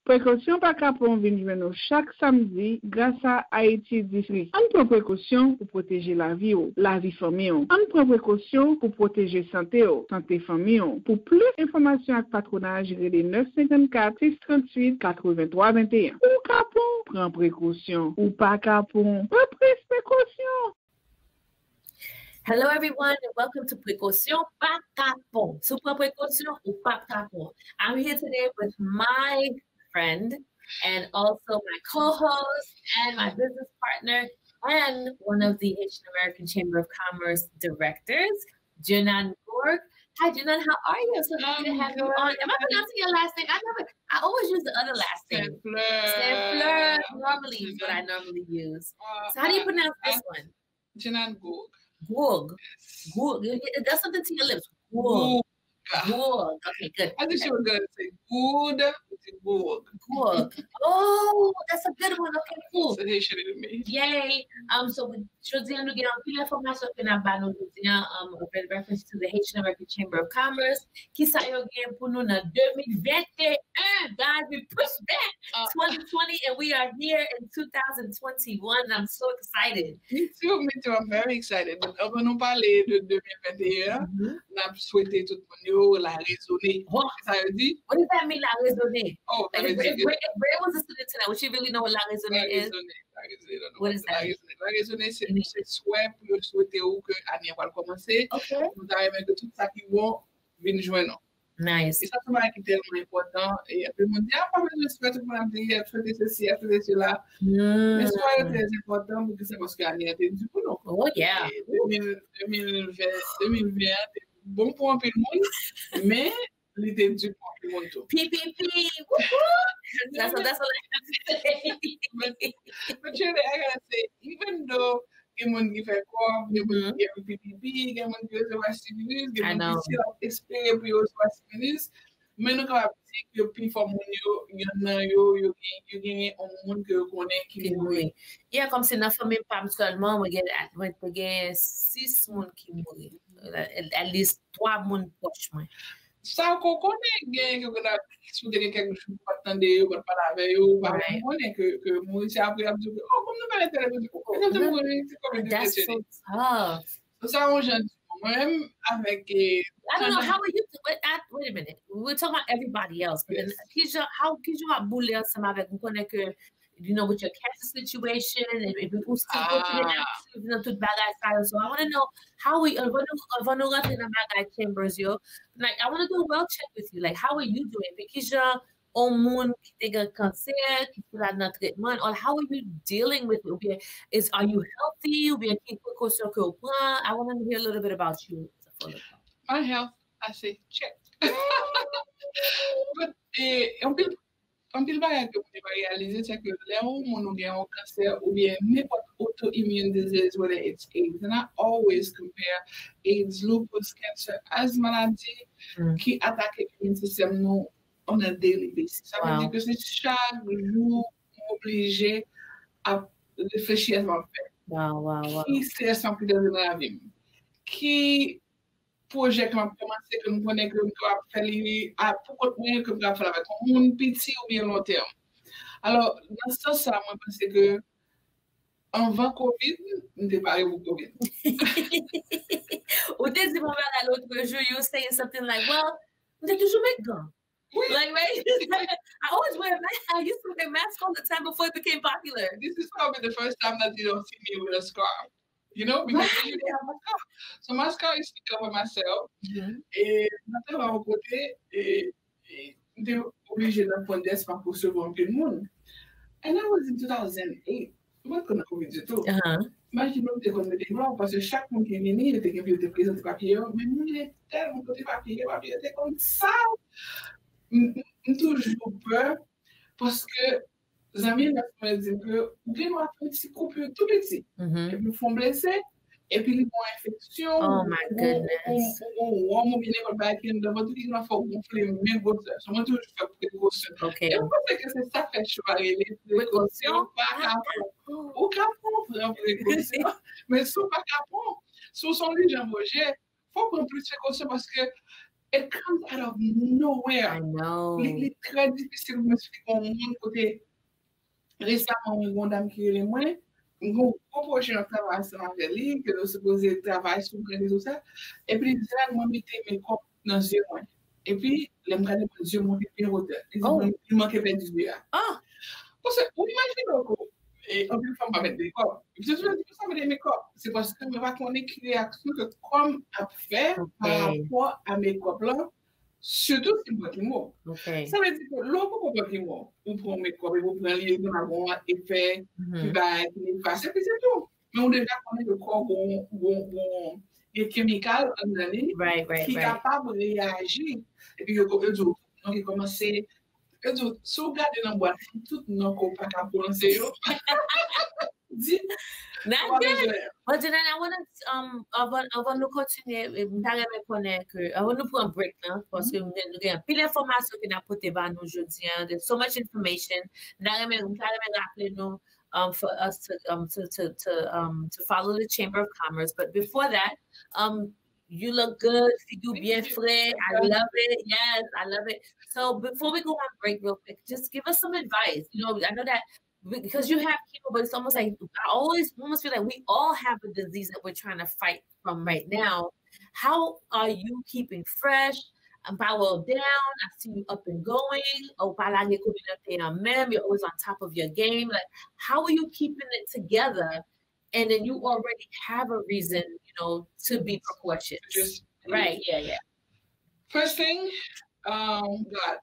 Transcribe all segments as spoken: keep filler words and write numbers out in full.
Prekosyon pa kapon vin jwenn ou chak samdi gras a Haiti District. Ann pran prekosyon pou pwoteje lavi w, lavi fanmi w. Ann pran prekosyon pou pwoteje sante w, sante fanmi w. Pou plis enfòmasyon ak patwonaj, rele nèf senkannkat, sis tranntuit, katrevenntwa venteyen. Ou kapon, pran prekosyon. Ou pa kapon, pran plis prekosyon. Hello everyone and welcome to Prekosyon pa kapon. Si w pran prekosyon, ou p ap kapon. I'm here today with my friend and also my co-host and my business partner and one of the Haitian American Chamber of Commerce directors, Jenan Gourgue. Hi, Jenan. How are you? I'm so happy to have you on. Am I pronouncing your last name? I never. I always use the other last name. Saint Fleur. Saint Fleur normally is what I normally use. So how do you pronounce this one? Jenan Gourgue. Gourgue. Gourgue. It does something to your lips. Gourgue. Gourgue. Okay, good. I think she was gonna say good. Gourgue. Gourgue. Oh, that's a good one. Okay, cool. So he should have me. Yay. Um, so jodi a nou gen anpil enfòmasyon ke n ap ba nou jodi a, um, in reference to the Haitian American Chamber of Commerce. Kisa yo gen pou nou nan de mil venteyen? Guys, we pushed back twenty twenty and we are here in two thousand twenty-one. I'm so excited. Me too, me too. I'm very excited. But anvan nou pale de de mil venteyen, n ap swete tout moun yo la rezone. Sa yo di? What does that mean, la rezone? Oh, sa If, vle if, di if Ray was listening to that, would she really know what la rezone la is? Rezone. La rezone. What is that? La rezone. La rezone, se se swè pou yo swete ou ke ane an pral kòmanse. Okay. Nou ta renmen ke tout sa ki bon vin jwenn nou. Nice. E sa se yon bagay ki tèlman enpòtan. E anpil moun di, ah, pa bezwen swè, tout moun ap di, ap swete sesi, ap swete sela. Men swè yo trè enpòtan pou ki sa, paske ane an te di pou nou. Oh, yeah. E de mil, de mil ven, de mil ven an te bon pou anpil moun, men li te di pou anpil moun tou. P P P, wouhou! That's what, that's what I have to say. But, but Shirley, I gotta say, even though gen moun ki fè kòb, gen moun ki gen P P P, gen moun ki resevwa stimulus, gen moun ki di ap espere pou yo resevwa stimulus, men nou kapab di ke pifò moun yo, yonn nan yo, yo gen- yo genyen yon moun ke yo konnen ki mouri. Yeah, kòmsi nan fanmi pa m sèlman, mwen gen, mwen te gen sis moun ki mouri. At, at least twa moun pwòch mwen. Sa w ko konnen, gen ke w konn ap, si w te gen kèk jou w pa t tande yo, w pa t pale avè yo, w pa menm konnen ke ke mouri, se apre y ap di w ke, oh, kòm nou pa gen telefòn, oh, mwen te mouri, se kòm That's so tough. So sa yon jan di mwen menm avèk eh, I don't know, how are you, wait, I, wait a minute, we're talking about everybody else, but then kijan, how, kijan w ap boule ansanm avèk, m konnen ke, you know, with your cancer situation, and, and ou still continue active nan tout bagay sa yo, so I want to know how we, anvan nou, anvan nou rantre nan bagay chambers yo, like, I want to do a well check with you, like, how are you doing? Epi kijan yon moun ki te gen kansè, ki te la nan tretman, or how are you dealing with it? Oubyen, is, are you healthy? Oubyen ki prekosyon ke w pran? I want to hear a little bit about you. My health, I say check. But, eh, anpil, anpil bagay ke moun yo pa reyalize, se ke lè yon moun ou gen yon kansè oubyen nenpòt auto-immune disease, whether it's AIDS, and I always compare AIDS, lupus, cancer, as maladi ki atake immune system nou on a daily basis. Sa vle di ke se chak jou m oblije ap reflechi a sa m ap fè. Wow, wow, wow. Ki sitiyasyon ki rive nan lavi m? Ki pwojè ke m ap kòmanse, ke m konnen ke m kapab fè li a pou kont mwen, ke m kapab fè l avèk yon moun piti oubyen lontèm? Alò, nan sans sa, mwen panse ke anvan COVID, m te pare pou COVID. Ou te di mwen bagay lòt jou, you were saying something like, well, m te toujou met gan. Like, right? I always wear a mask. I used to wear a mask all the time before it became popular. This is probably the first time that you don't see me with a scarf. You know, because I usually have my scarf. So my scarf is to cover myself. E nan travay yon kote, e, e, m te oblije nan Fondes pa pou resevwa anpil moun. And that was in two thousand eight. Mwen te konn nan COVID ditou. Imajine w, m te konn mete glòv, paske chak moun ki vini, yo te gen pou yo te prezante papye yo, men moun yo te tèlman pote papye yo, papye yo te konn sal. M, m, m toujou pè, paske zanmi m nan fè mwen di m ke ou gen dwa fè yon ti koupi tou piti. Epi w fè yon blese, epi li gen yon enfeksyon, Oh my goodness. ou gen yon wòm oubyen nenpòt bagay ki anndan vant ou ki gen dwa fè w gonfle menm gwosè. So mwen toujou fè prekosyon. Okay. E m panse ke se sa k fè cho a rele prekosyon pa kapon. Ou kapon pran prekosyon, men si w pa kapon, si w se yon lijan pwojè, fò w pran plis prekosyon paske It comes out of nowhere. I know. Li, li trè difisil pou m eksplike yon moun kote resaman mwen gen yon dam ki rele mwen, m gen yon gwo pwojè nan travay ansanm avè li, ke nou sipoze travay sou mwen, rezo sa, epi li di la mwen mete mekòp nan zye mwen. Epi, lè m gade mwen, zye mwen te byen wotè. Li di mwen, li manke pèdi zye a. Paske, ou imajine w, e, anpil fanm pa met mekòp. Epi, se sou di sa mete mekòp. Se paske mwen pa konnen ki reyaksyon ke kò m ap fè pa rapò a mekòp lan, sitou si m pran kimo. Sa vle di ke lè w poko pran kimo, ou pran mekòp, epi ou pran li, li gen yon efè ki bay, ki nefas, epi se tou. Men ou deja konnen ke kò w gon, gon, gon, gen kemikal anndan li ki kapab reyaji. Epi yo, yo di w, non, ki kòmanse, yo di w, si w gade nan bwat, tout non ke w pa ka pwononse yo. Di, Not good. But then I wanna, um, avan, avan nou kontinye, m ta renmen konnen ke, avan nou pran break lan, paske nou gen anpil enfòmasyon ke n ap pote ba nou jodi a. There's so much information. M ta renmen, m ta renmen raple nou, um, for us to, um, to, to, to, um, to follow the Chamber of Commerce. But before that, um, you look good. Figi w byen fre. I love it. Yes, I love it. So before we go on break real quick, just give us some advice. You know, I know that because you have chemo, but it's almost like I always almost feel like we all have a disease that we're trying to fight from right now. How are you keeping fresh? Um, Power down, I see you up and going. Ou pa lage kominote an menm, you're always on top of your game. Like, how are you keeping it together? And then you already have a reason, you know, to be precautious. Just Right, yeah, yeah. First thing, um, God.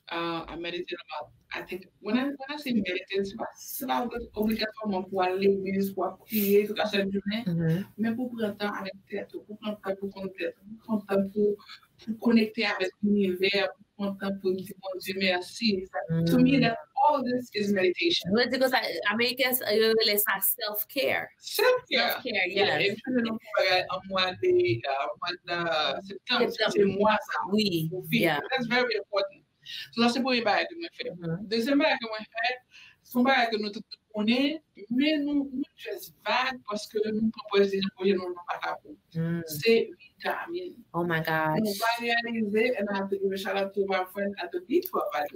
Uh, I meditate a lot. I think when I when I say meditate, se pa se pa obligatwaman pou al legliz, pou al priye tout la sèt jounen, men pou pran tan avèk tèt ou, pou pran tan pou konn tèt ou, pou pran tan pou pou konekte avèk linivè, pou pran tan pou di Bondye mèsi. To me, that all this is meditation. Mwen di konsa, Ameriken yo rele sa self-care. Self-care. Self-care, yes. Epi nou pou bagay an mwa de, an mwa de septanm, se mwa sa. Wi, yeah. That's very important. So, sa se premye bagay ke mwen fè. Dezyèm bagay ke mwen fè, se yon bagay ke nou tout konnen, men nou, nou just vag paske nou pran pwòch deja pwòch nou pa ka pran. Se vitamin. Oh my gosh. Nou pa reyalize, and I have to give a shout out to my friend at the B twelve. I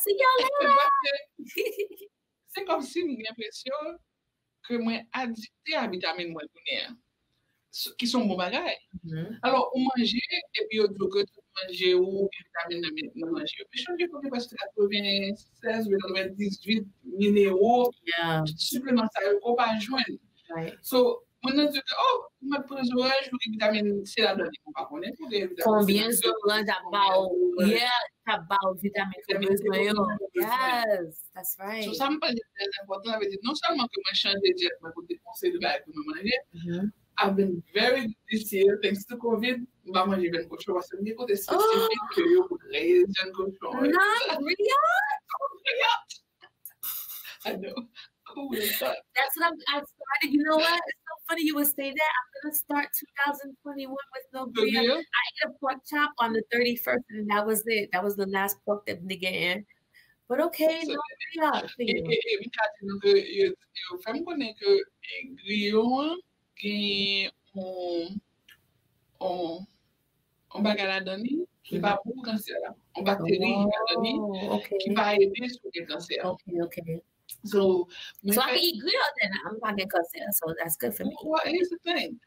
see y'all later. Se kòm si m gen enpresyon ke mwen adikte a vitamin mwen konnen an, ki se yon bon bagay. Alò, ou manje, epi yo di w ke tout manje ou gen vitamin nan nan manje yo. Men chonje ke gen prèske katreven sèz oubyen katreven dizuit minero, tout sipleman sa yo ke w pa jwenn. So, moun nan di ke, oh, ou mèt pran zoranj, ou gen vitamin C ladan li. Ou pa konnen pou gen vitamin C. Konbyen zoranj ap ba w, yeah, k ap ba w vitamin ke w bezwen yo. Yes, that's right. So, sa m panse ki trè enpòtan, sa vle di non sèlman ke mwen chanje dyèt mwen, kote yon seri de bagay ke mwen manje, I've been very good this year, thanks to covid, m pa manje vyann kochon, paske m gen kote espesifik ke yo pou reyèl vyann kochon. Not real? I know. Who would have thought? That's what I'm, I started. You know what? It's so funny you would say that. I'm gonna start twenty twenty-one with no griot. I ate a pork chop on the thirty-first, and that was it. That was the last pork that nigga ate. But okay, no griot for you. E m ka di nou ke yo, yo fè m konnen ke griot an gen yon, yon yon bagay ladan li ki pa bon pou kansè la. Yon bakteri ladan li ki pa ede si w gen kansè. Okay, okay. So, so I can eat griot then. M pa gen kansè, so that's good for me. Well, here's the thing.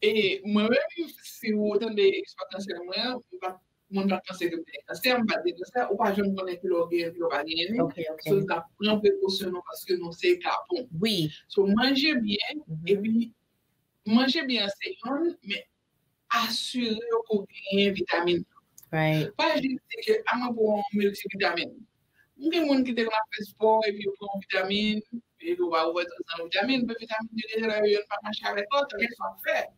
E mwen menm, si w tande istwa kansè mwen, m pa moun pa panse ke m gen kansè, m pa gen kansè, ou pa janm konnen kilè w genyen, kilè w pa genyen li. So, n ap pran prekosyon nou paske nou se kapon. Wi. So, manje byen, epi manje byen se youn, men asire w ke w genyen vitamin. Pa jis di ke, a, mwen pran yon miltivitamin. M gen moun ki te konn ap fè spò, epi yo pran yon vitamin, epi yo pa ouvè tout nan vitamin, men vitamin yo genyen la, yo pa mache avèk lòt, avèk sa w ap fè.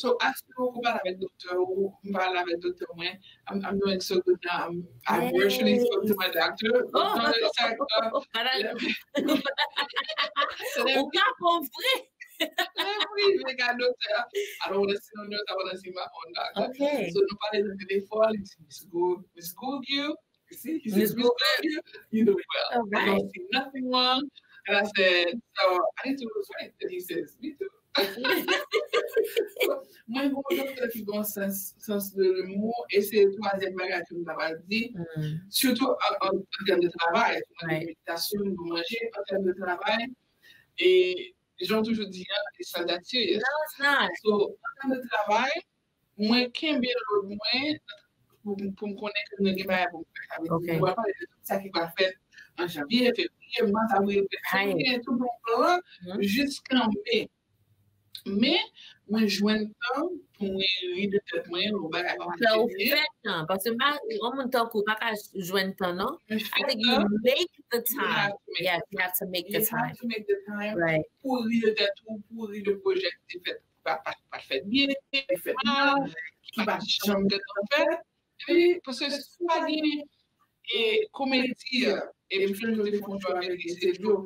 So, asire w ke w pale avèk doktè ou, m pale avèk doktè mwen, I'm, I'm doing so good now. I'm, I virtually spoke to my doctor. Ou ka konprann. Every week I go to, I don't want to see no nurse, I want to see my own doctor. So, nou pale nan telefòn, li di, Miss Goog, Miss Goog, you, you see, he says, Miss Goog, you, you doing well. I don't see nothing wrong. And I said, so I need to lose weight. And he says, me too. Mwen gen yon doktè ki gen yon sans, sans de l'humour, e se twazyèm bagay ke m ta pral di, sitou an, an, an tèm de travay, an tèm de meditasyon, de manje, an tèm de travay, e jan w toujou di an, it's not that serious. No, it's not. So, an tèm de travay, mwen kenbe lòd mwen pou, pou m konnen ke mwen gen bagay pou m fè. Sa vle di, mwen pale de tout sa ki va fèt an janvye, fevriye, mas, avril, mwen gen tout yon plan jiskan me. Men, mwen jwenn tan pou mwen ri de tèt mwen, yon bagay pa mal fè byen. Fè tan, paske yon moun tankou pa ka jwenn tan, non? I think you make the time. Yes, you have to make the time. You have to make the time. Right. Pou ri de tèt ou, pou ri de pwojè ki te fèt, pa, pa, pa fèt byen, ki fèt mal, ki pa janm gentan fèt. Epi, paske si w pa gen e, komedi an, e m sonje w te fè yon show avèk Sergio,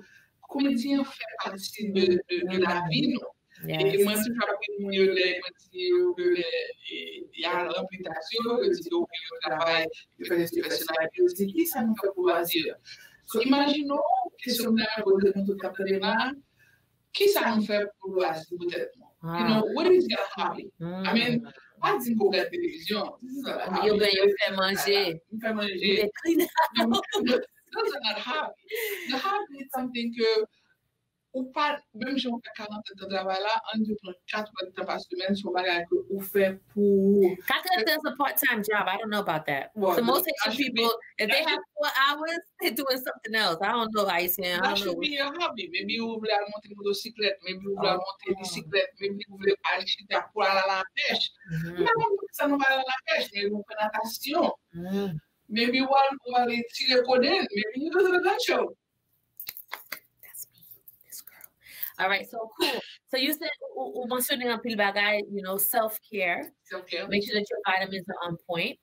komedi an fè pati de, de, de lavi nou. E mwen toujou ap ri moun yo lè mwen di yo ke lè y al anpitasyon, yo di ke yo travay, yo fè sesi, yo fè sela, epi yo di, "Kisa nou fè pou lwazi an?" So, imajine w, kesyon m ta renmen poze nou tout k ap tande la, kisa nou fè pou lwazi pou tèt nou? You know, what is your hobby? I mean, pa di m pou gade televizyon. This is not a hobby. Yo gen yo fè manje. M fè manje. Yo clean. Those are not hobby. The hobby is something ke ou pa, menm jan ou fè karant èdtan travay la, ann di w pran kat èdtan pa semèn, se yon bagay ke ou fè pou ou. Kat èdtan is a part-time job. I don't know about that. So most Haitian people, if they have four hours, they're doing something else. I don't know, Haitian. I don't know. That should be your hobby. Maybe ou vle al monte motosiklèt, maybe ou vle al monte bisiklèt, maybe ou vle al chita pou al a lapèch. M pa konn poukisa nou pa al a lapèch, maybe ou fè natasyon. Maybe ou al, ou al tire kodenn, maybe you go to the gun show. That's me, this girl. All right, so cool. So you said, ou, ou mansyone anpil bagay, you know, self-care. Self-care. Make sure that your vitamins are on point.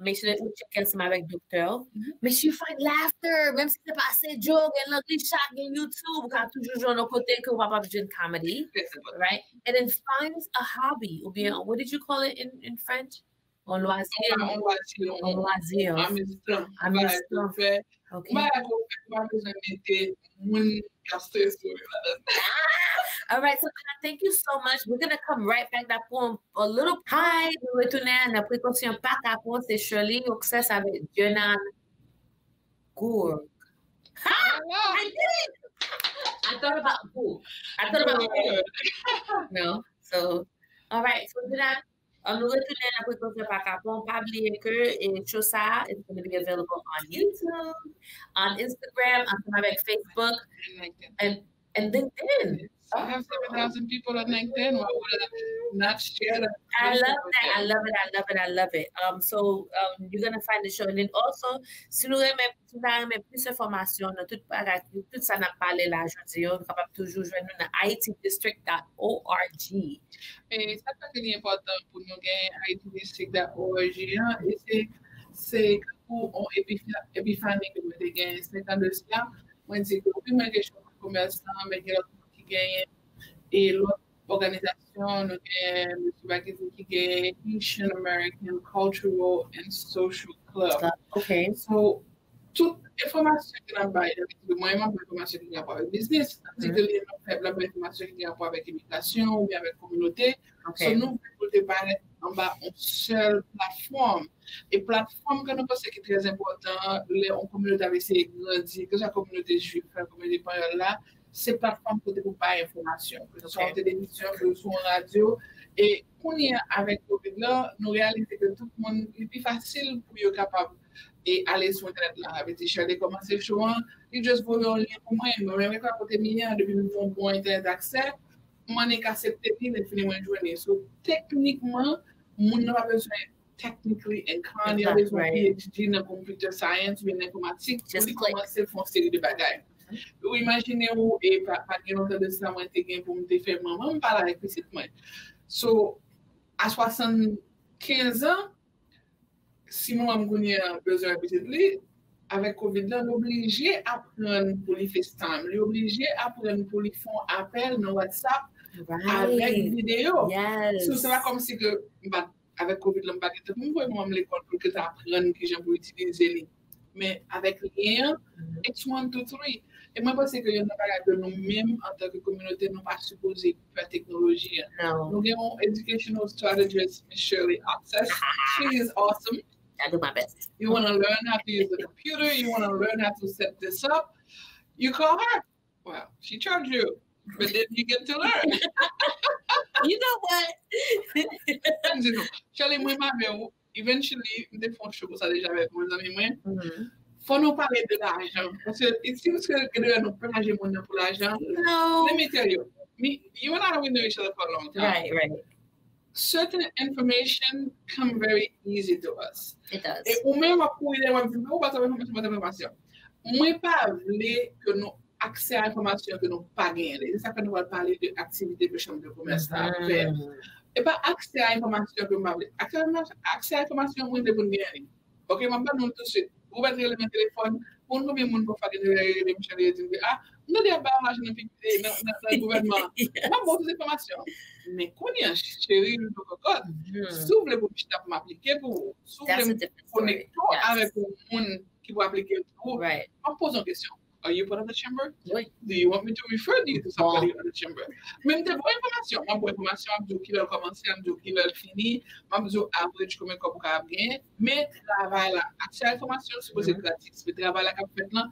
Make sure that ou tcheke ansanm avèk doktè w. Make sure you find laughter. Menm si se pa se joke, gen Langlicha, gen YouTube, ou ka toujou jwenn yon kote ke ou kapab jwenn comedy. Right? And then find a hobby. Ou bien, what did you call it in, in French? Yon lwazi. Yon lwazi, Yon lwazi. Yon amistan. Amistan. Fè. Ok. Bagay ke w fè, ou pa bezwen mete moun k ap strese w yo ladan. All right, so Dena, thank you so much. We're gonna come right back. N ap pran a little pause. Nou retounen nan Prekosyon Pa Kapon. Se Shirley Oxès avèk Dena Gourgue. Ha! I did it! I thought about Gourgue. I thought about Gourgue. No. So, all right. So, Dena, Um, nou retounen nan Prekosyon Pa Kapon. Pa bliye ke e, show sa a is going to be available on YouTube, on Instagram, ansanm avèk Facebook, and, and LinkedIn. I have seven thousand people on LinkedIn. Why would I not share that? I love that. I love it. I love it. I love it. Um, so um, you're gonna find the show, and then also, si nou renmen, si nou ta renmen plis enfòmasyon nan tout bagay, tout sa n ap pale la jodi yo, nou kapab toujou jwenn nou nan haiti district dot org. E sa k fè ke li enpòtan pou nou gen haiti district dot org an, e se, se pou yon epifa-, epifani ke mwen te genyen senk an de sa. Mwen di ke wi, mwen gen chofè komèsan, men gen lòt moun ki genyen e lòt òganizasyon, nou gen mesye Bakizi ki gen Haitian American Cultural and Social Club. Okay. So, tout enfòmasyon ke n ap bay, mwen, m ap bay enfòmasyon ki gen rapò avèk biznis, n ap di ke li, n ap fè, n ap bay enfòmasyon ki gen rapò avèk imigrasyon oubyen avèk kominote. So, nou vle pou l te parèt anba yon sèl platfòm. E platfòm ke nou panse ki trè enpòtan lè yon kominote ap eseye grandi, keswa kominote jwif la, kominote panyòl la, se platfòm kote pou bay enfòmasyon. Keswa yon televizyon, ke sou yon radyo. E kounye a, avèk kovid la, nou reyalize ke tout moun, li pi fasil pou yo kapab e ale sou entènèt la. Sa vle di, Shirley kòmanse show an, li just voye yon lyen pou mwen. Mwen menm, ekran kote m ye an, depi m gen yon bon entènèt aksè, m annik aksepte li, lè fini mwen jwenn li. So, teknikman, moun nan pa bezwen technically inclined, li pa bezwen PhD nan computer science oubyen nan enfòmatik pou li kòmanse fè yon seri de bagay. Ou imajine w, e pa, pa gen lontan de sa, mwen te gen pou m te fè manman m pale avèk pitit mwen. So, a swasannkenz an, si manman m kounye a bezwen wè pitit li, avèk kovid la, l oblije aprann pou li FaceTime, li oblije aprann pou li fè yon apèl nan WhatsApp avèk videyo. So, se pa kòmsi ke m pa t, avèk kovid la, m pa gentan pou m voye manman m lekòl pou l gentan aprann kijan pou itilize li. Men avèk lyen an, it's one, two, three. E mwen panse ke youn nan bagay ke nou menm antanke kominote nou pa sipoze pè teknoloji an. No. Nou gen yon educational strategist, Miss Shirley Access. She is awesome. I do my best. You want to learn how to use the computer. You want to learn how to set this up. You call her. Well, she charge you, but then you get to learn. You know what? M di nou, Shirley, mwen pa vle ou. Eventually, m te fè yon show pou sa deja avèk yon zanmi mwen. Mhm. Fò nou pale de lajan. Paske it seems ke gen de lè nou plaje moun nan pou lajan. No. Let me tell you, me, you and I, we know each other for a long time. Right, right. Certain information come very easy to us. It does. E ou menm w ap kouri dèyè w ap di, "Ou pa t ap enfòmasyon, pa t ap enfòmasyon." Mwen pa vle ke nou aksè a enfòmasyon ke nou pa genyen. Se sa fè nou pral pale de aktivite ke chanm de komès la ap fè. Mhm. E pa aksè a enfòmasyon ke m pa vle. Aksè a, aksè a enfòmasyon, mwen vle pou n genyen li. Ok, m ap ban nou l tousuit. Ou mèt rele mwen telefòn. Konn konbyen moun pafwa gen de lè rele m, chanje di m, ah, m tande y ap bay yon lajan nan pi- nan, nan, nan gouvènman. M ap ba w tout enfòmasyon. Men kounye a, cheri, nou poko kòd. Mhm. Si w vle pou m chita pou m aplike pou ou, si w vle That's a m different story. konekte w Yes. avèk yon moun ki pou aplike pou ou, Right. m ap poze yon kesyon. Are you part of the chamber? Oui. Do you want me to refer you to somebody in the chamber? Men m te ba w enfòmasyon, m ap ba w enfòmasyon, m ap di w kilè l kòmanse, m ap di w kilè l fini, m ap di w average konbyen kòb ou kapab genyen, men travay la, aksè a enfòmasyon sipoze Mhm. gratis, men travay la k ap fèt lan,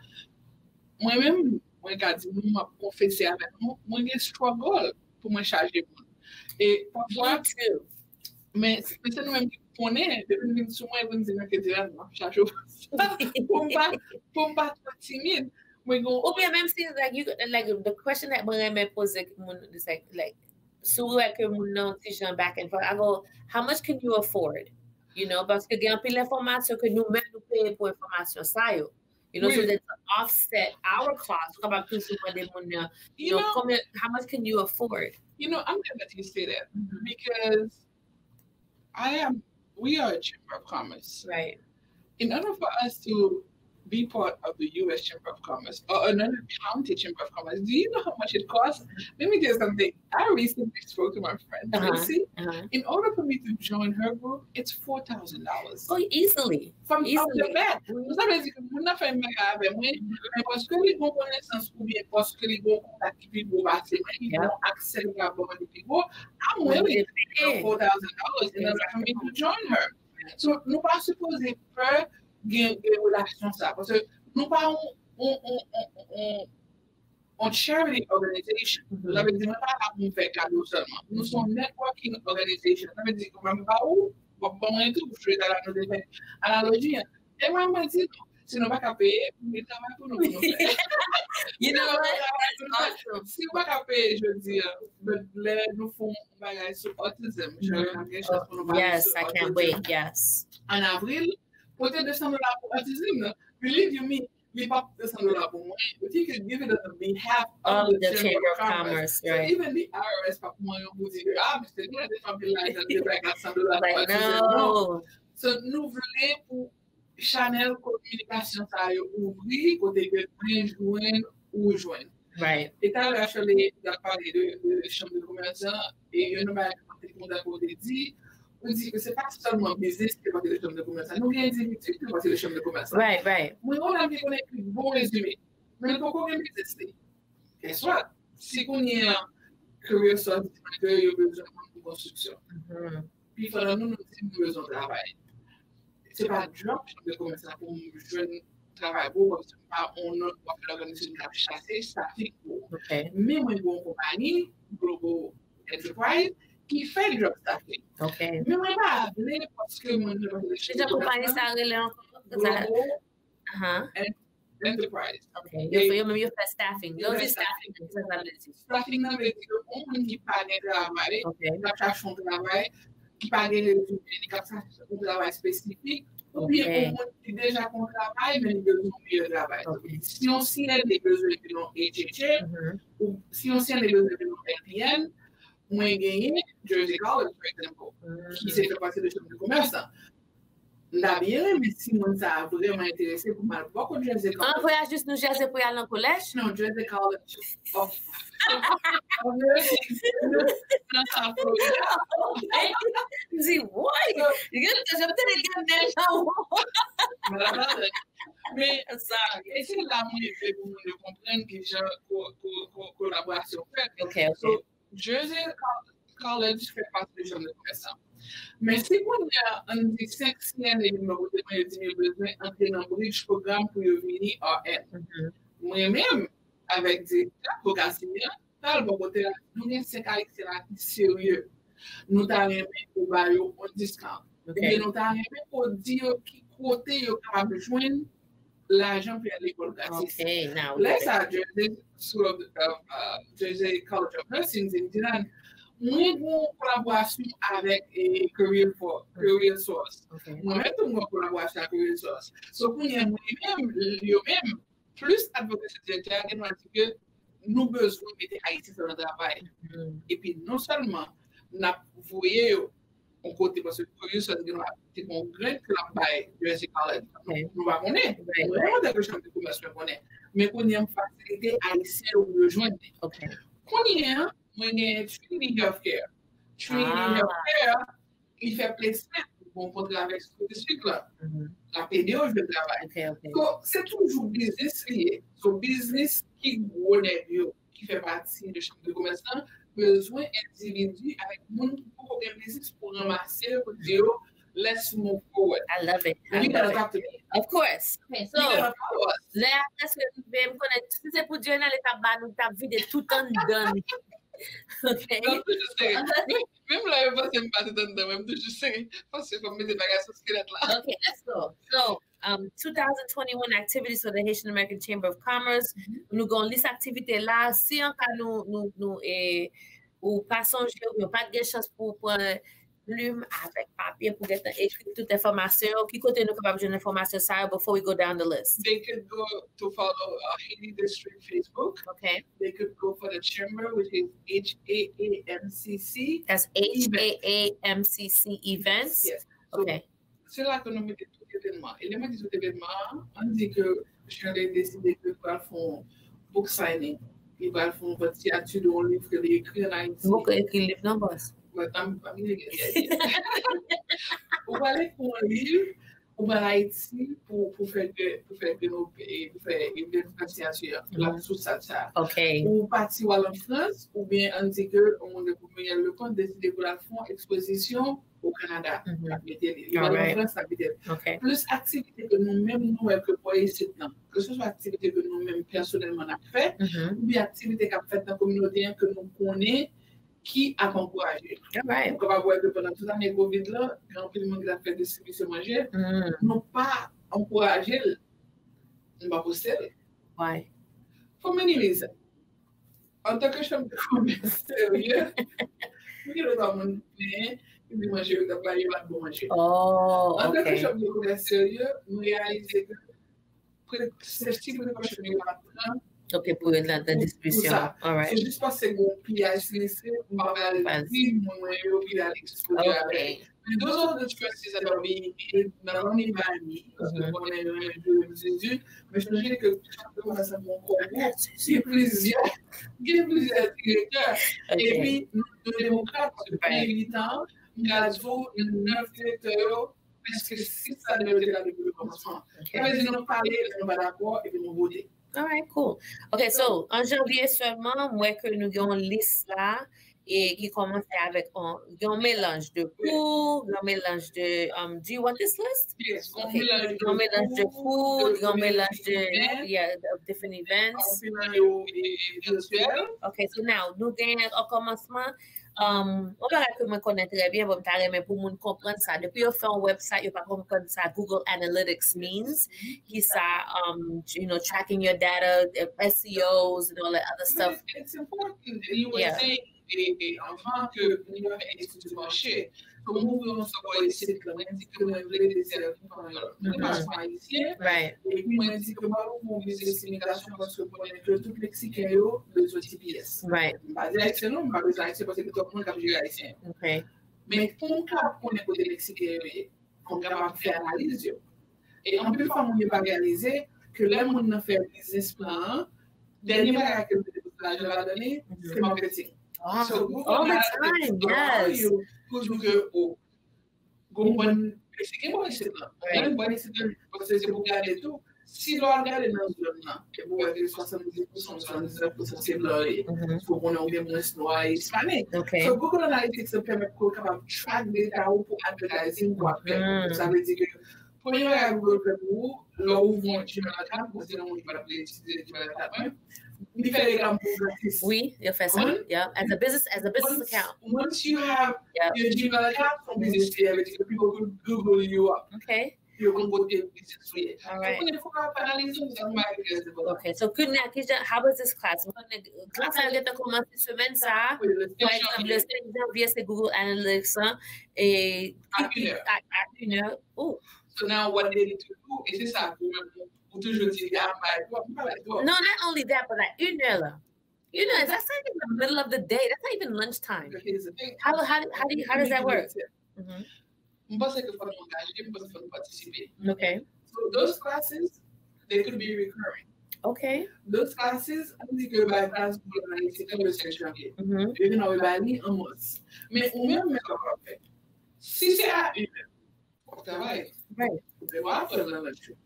mwen menm, mwen ka di nou, m ap konfese avèk nou, mwen gen struggle pou mwen chaje moun. E pafwa, Me too. men, men se nou menm ki konnen, depi n vin sou mwen, pou n di, "Mwen ke di la, m ap chaje w." Pou m pa, pou m pa twò timid. Mwen gen Ou byen menm si like you like the question that mwen renmen poze moun is like like si w wè ke moun nan ti jan back and forth, I go, "How much can you afford?" You know, paske gen anpil enfòmasyon ke nou menm nou peye pou enfòmasyon sa yo. You know, so Oui. that to offset our cost, ou kapab toujou mande moun nan, you You know, know, combien, how much can you afford? you know, I'm glad that you say that because I am, we are a chamber of commerce. Right. In order for us to be part of the U S Chamber of Commerce or another county chamber of commerce, do you know how much it costs? Let me tell you something. I recently spoke to my friend Uh-huh. Tracy. Uh-huh. In order for me to join her group, it's four thousand dollars. Oh, easily. From off the Easily. bat. Sa vle di ke moun nan fè yon bagay avè mwen, men paske li gen konesans ou byen paske li gen kontak ki pi gwo pase mwen, li gen aksè li ka ban mwen ki pi gwo, I'm willing to pay four thousand dollars in order for me to join her. So, nou pa sipoze pè gen, gen relasyon sa. Paske nou pa yon, yon, yon, yon, yon, yon charity organization. Sa vle di, mwen pa la pou m fè kado sèlman. Nou se yon networking organization. Sa vle di, mwen ba ou, w ap ban mwen tou, jodi a la nou te fè analoji an. E mwen, mwen di nou, si nou pa ka peye, nou travay pou nou, pou nou fè. You know what? That's awesome. Si w pa ka peye jodi a, but lè nou fè yon bagay sou autism, jan nou gen chans pou nou pale Yes, sou I can't autism wait. Yes. An avril, pote de san dola pou autism nan. Believe you me, li p ap de san dola pou mwen. But he could give it on behalf of Of the the Chamber Chamber of of Commerce. Commerce, So right. Even the I R S p ap mwen yon pou di, ah, mesye, nou la defann pil lajan, nou te bay kat san dola pou Like, autism. Non. no. So, nou vle pou chanèl kominikasyon sa yo ouvri, kote ke mwen jwenn, ou jwenn. Right. E talè a, Shirley, w ap pale de, de chanm de komès lan, e youn nan bagay ki te kontan ke w te di, ou di ke se pa sèlman biznis ki pase de chanm de komès lan. Nou gen endividi ki pase de chanm de komès lan. Right, right. Mwen, yon dam ki konn ekri bon rezime, men li poko gen biznis li. Guess what? Si kounye a, Career Source di mwen ke yo bezwen moun pou konstriksyon. Mhm. Pifò nan nou, nou di nou bezwen travay. Se pa drop chanm de komès la pou m jwenn travay pou ou, paske m pa on non-profit organization k ap chache staffing pou ou. Okay. Men mwen gen yon konpayi, Global Enterprise, ki fè drop staffing. Okay. Men mwen pa vle paske mwen vle paske Se jan konpayi sa rele ankò? Sa- Global Aha. Enterprise. Okay. Yo, yo menm yo fè staffing. Yo Yo di fè staffing. Sa sa vle di? Staffing nan vle di ke yon moun ki pa gen travay, Okay. k ap chache yon travay, ki pa gen rezime, li k ap chache yon travay espesifik, oubyen Okay. yon moun ki deja gen yon travay, men li bezwen yon meyè travay. Okay. Si yon C N A bezwen vin yon H H A, Mhm. ou si yon C N A bezwen vin yon L P N, mwen genyen Jersey College, for example, ki se fè pati de chanm de komès la. M ta byen renmen si moun sa a vrèman enterese pou m al bò kot Jersey College. An voyaj jis New Jersey pou y al nan kolèj? Non, Jersey College of of Nursing. Nan South Florida. M di, woy! Yo, yo te gen nèj nan ou. Men, e se la mwen vle pou moun yo konprann ki jan ko- ko- ko- kolaborasyon fèt. Ok, ok. So, Jersey College fè pati de chanm de komès lan. Men si kounye a, ann di senk C N A vin bò kote mwen, yo di m yo bezwen antre nan bridge program pou yo vini R N. Mwen menm, avèk direktè Bokasini an, t al bò kote l, nou gen senk Ayisyen la ki serye. Nou ta renmen ou ba yo yon discount. Oubyen nou ta renmen ou di yo ki kote yo kapab jwenn lajan pou y al lekòl gratis. Lè sa a, Jersey School of, of, uh, Jersey College of Nursing di m, Dylan, mwen gen yon kolaborasyon avèk eh, Career, for, Career Source. Mwen menm tou mwen gen yon kolaborasyon ak Career Source. So kounye a mwen menm, yo menm, plis advocacy direktè a gen dwa di ke nou bezwen mete Ayisyen sou nan travay. Epi non sèlman n ap voye yo yon kote, paske Career Source gen dwa te gen yon grant ke l ap bay Jersey College. Nou pa konnen. Mwen, antanke chanm de komès, mwen konnen. Men kounye a, m fasilite Ayisyen yo pou yo jwenn li. Kounye a, mwen gen Trinity Healthcare. Trinity Healthcare, li fè placement, bon kontra avèk school district la. L ap ede yo jwenn travay. So, se toujou biznis li ye. So, biznis ki gwo nèg yo, ki fè pati de chanm de komès lan, bezwen endividi avèk moun ki poko gen biznis pou ranmase yo, pou di yo, let's move forward. I love it. I love it. Of course. Okay, so, lè a prèske rive, m konnen si se pou Djenal, li t ap ba nou, t ap vide tout anndan li. Ok. Menm lè yo panse m pa tout anndan, men m toujou sere. Paske fò m mete bagay sou skelèt la. Ok, let's go. So, um, two thousand twenty-one activities for the Haitian American Chamber of Commerce. Nou gen yon lis aktivite la. Si an ka nou, nou, nou, eh, ou pa sonje, ou pa t gen chans pou pran plim avèk papye pou gentan ekri tout enfòmasyon yo, ki kote nou kapab jwenn enfòmasyon sa yo before we go down the list? They could go to follow uh, Haiti District Facebook. Okay. They could go for the chamber, which is H A A M C C. That's H A A M C C events. Yes. So, okay. Se la ke nou mete tout evènman. E lè mwen di tout evènman, ann di ke Shirley deside ke li pral fè yon book signing. Li pral fè yon vant siyati de yon liv ke li ekri ann Ayiti. Ou poko ekri liv non, bòs. Mwen pa m pa m lege. Ou pral ekri yon liv, ou pral Ayiti pou pou fè ke pou fè ke nou pou fè yon vant siyati a. L ap sou sal sa. Ou pati w al an Frans, oubyen ann di ke yon moun tankou Miguel Leconte deside pou l al fè yon ekspozisyon o Kanada, n ap mete li. Li pa nan Frans, n ap mete li. Plis aktivite ke nou menm nou wè ke bò isit lan, keseswa aktivite ke nou menm pèsonèlman n ap fè, oubyen aktivite k ap fèt nan kominote an ke nou konnen ki ap ankouraje. Ou kapab wè ke pandan tout ane kovid lan, gen anpil moun ki t ap fè distribisyon manje, nou pa ankouraje l, nou pa poste l. For many reasons. Antanke chanm de komès serye, nou gen lòt moun plenyen ki di manje yo t ap bay yo pa t bon manje. Antanke chanm de komès serye, nou reyalize ke pre- safety precaution yo pa t pran. Ok, pou yo nan diskisyon. Se jis paske gen yon piyaj sinistre, m pa pral di moun mwen yo ki al ekspoze avèk. Those are the choices that are being made, not only by me, paske m konnen yo renmen jwe m zizi, men sonje ke chak moun sa se yon kòbo, gen plizyè, gen plizyè direktè. Epi, nou, nou demokrat, paske premye mitan, m ka di w, nèf direktè yo, prèske sis ladan yo te la depi le kòmansman. Sa vle di nou pale, lè nou pa dakò, epi nou vote. Alright, cool. Ok, so, an janvye sèlman, m wè ke nou gen yon lis la, e ki kòmanse avèk yon, yon melanj de kou, yon melanj de, um, do you want this list? Yes, yon melanj de kou, yon melanj de, yeah, of different events. Yon melanj de, e, e, virtuel. Ok, so now, nou gen an kòmansman, um, yon bagay ke mwen konnen trè byen, bon, m ta renmen pou moun konprann sa. Depi yo fè yon website, yo pa konprann sa Google Analytics means, ki sa, um, you know, tracking your data, S E Os and all that other stuff. It's important. And you were saying, e, e, anvan ke nou fè etid de mache, ke m ouvri yon sòt isit la, mwen di ke mwen vle desèvi panyòl. Mwen pa sou ayisyen, epi mwen di ke m ap ouvri yon biznis imigrasyon paske m konnen ke tout Meksiken yo bezwen T P S. M pa di ayisyen non, m pa bezwen ayisyen paske gen twòp moun k ap jere ayisyen. Men pou m kapab konnen kote Meksiken yo ye, pou m kapab fè analiz yo. E anpil fwa, moun yo pa reyalize ke lè moun nan fè biznis plan an, dènye bagay ke l mete plis lajan ladan li, se marketing. Wow. So, Google All the Analytics time, allow yes. you toujou ke ou gon bon, se gen bon isit lan. Right. Gen bon isit lan, paske se pou gade tou. Si lè w al gade nan zòn nan, e pou wè ke swasanndiz pousan, swasanndiznèf pousan se blan yo ye. Mhm. Fò konnen ou gen mwens nwa e ispanik. Okay. So, Google Analytics ap pèmèt ke w kapab track data ou pou advertising pou ap fè. Mhm. Sa vle di ke premye bagay Google fè pou ou, lè w ouvri yon Gmail account, mwen se yon moun ki pa t vle itilize Gmail account mwen, li fè reklam pou ou gratis. Wi, yo fè sa. Konprann? Yeah. As a business, as a business Once, account. Once you have Yeah. your Gmail account, from business to everything, people could Google you up. Okay. Yo konn kote business ou ye. All right. Fò w analize ou, sa mwen regrete pou Okay. So, kounye a, kijan, how was this class? Mwen konnen klas sa yo gentan kòmanse semèn sa a. Wi, le Par egzanp, le senk janvye, se Google Analytics lan. E À une heure. à, à une heure. Oh. So now what they need to do, e se sa pou mwen, ou toujou di, ah, bay twòp, m pa bay twòp. No, not only that, but like une heure la. Une heure, that's not even the middle of the day. That's not even lunchtime. But here's the thing. How, how, how, do you, how does that work? Mhm. M panse ke fò nou angaje, m panse fò nou patisipe. Okay. So those classes, they could be recurring. Okay. Those classes, an di ke bay klas pou analize le senk janvye. Mhm. Yo vin anvoye bay li an mòs. Men ou menm, men sa w ap fè. Si se a une heure, w ap travay. Right. Ou te va aprann nan lòt jou.